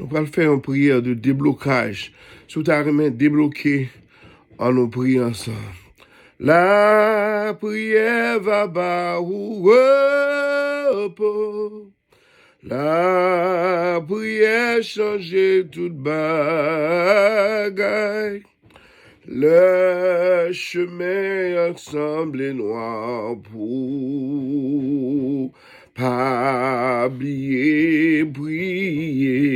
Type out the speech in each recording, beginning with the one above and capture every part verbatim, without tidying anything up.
Nou pral fè yon priyè de deblokaj. Si w ta renmen debloke, ann nou priye ansanm. Lapriyè va ba ou repo. Lapriyè chanje tout bagay. Lè chemen an sanble nwa pou pa bliye priye.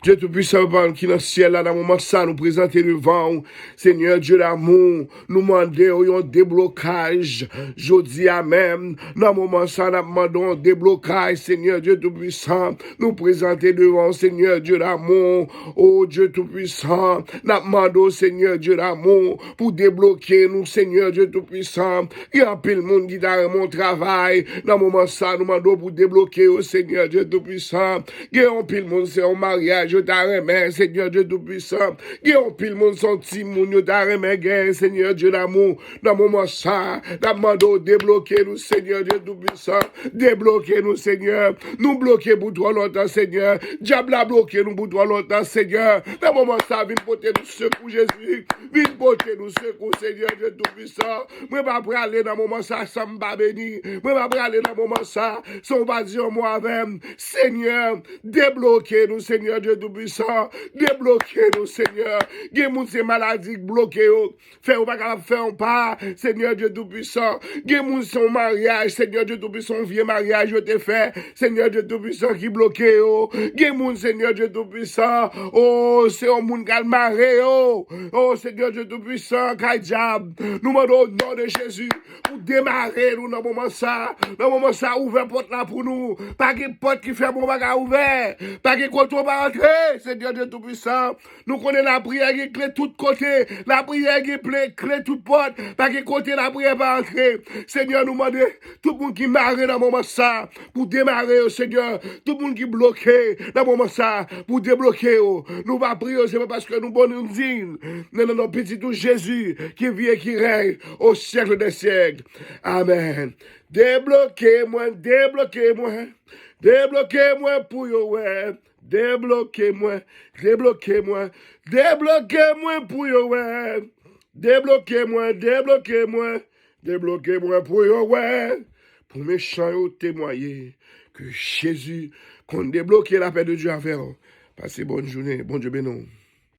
Dye Toupisan, Papa nou ki nan syèl la, nan moman sa nou prezante devan ou, Senyè Dye damou, nou mande w yon deblokaj jodi a menm. Nan moman sa n ap mande w yon deblokaj, Senyè Dye Toupisan, nou prezante devan w, Senyè Dye damou, o Dye Toupisan, n ap mande w, Senyè Dye damou, pou debloke nou, Senyè Dye Toupisan. Gen anpil moun ki ta renmen yon travay. Nan moman sa, nou mande w pou debloke yo, Senyè Dye Toupisan. Gen anpil moun, se yon maryaj yo ta renmen, Senyè Dye Toupisan. Gen anpil moun, se yon timoun yo ta renmen gen, Senyè Dye damou. Nan moman sa, n ap mande w debloke nou, Senyè Dye Toupisan. Debloke nou, Senyè. Nou bloke pou twò lontan, Senyè. Dyab la bloke nou pou twò lontan, Senyè. Nan moman sa, vin pote nou sekou, Jezi. Vin pote nou sekou, Senyè Dye Toupisan. Mwen pa prale nan moman sa san m pa beni. Mwen pa prale nan moman sa san w pa di yon mo avè m. Senyè, debloke nou, Senyè Dye Toupisan. Debloke nou, Senyè. Gen moun se maladi k bloke yo. Fè yo pa kapab fè yon pa, Senyè Dye Toupisan. Gen moun se yon maryaj, Senyè Dye Toupisan, yon vye maryaj yo te fè, Senyè Dye Toupisan, ki bloke yo. Gen moun, Senyè Dye Toupisan, o, se yon moun k al mare yo. O, Senyè Dye Toupisan, kay dyab. Nou mande w, o non de Jezi, pou demare nou nan moman sa. Nan moman sa, ouvè pòt la pou nou. Pa gen pòt ki fèmen w pa ka ouvè. Pa gen kote w pa antre, Senyè Dye Toupisan. Nou konnen lapriyè gen kle tout kote. Lapriyè gen ple, kle tout pòt. Pa gen kote lapriyè pa antre. Senyè, nou mande tout moun ki mare nan moman sa pou demare yo, Senyè. Tout moun ki bloke nan moman sa pou debloke yo. Nou va priye yo, se pa paske nou bon, nou diy. Men nan non Pitit ou Jezi, ki viv e ki rèy o syèk dè syèk. Amèn. Debloke mwen, debloke mwen. Debloke mwen pou yo wè. Debloke mwen, debloke mwen, debloke mwen pou yo wè. Debloke mwen, debloke mwen, debloke mwen pou yo wè. Pou mechan yo temwaye ke Jezi konn debloke, lapè de Dye avè w. Pase bòn jounen, Bondye beni w.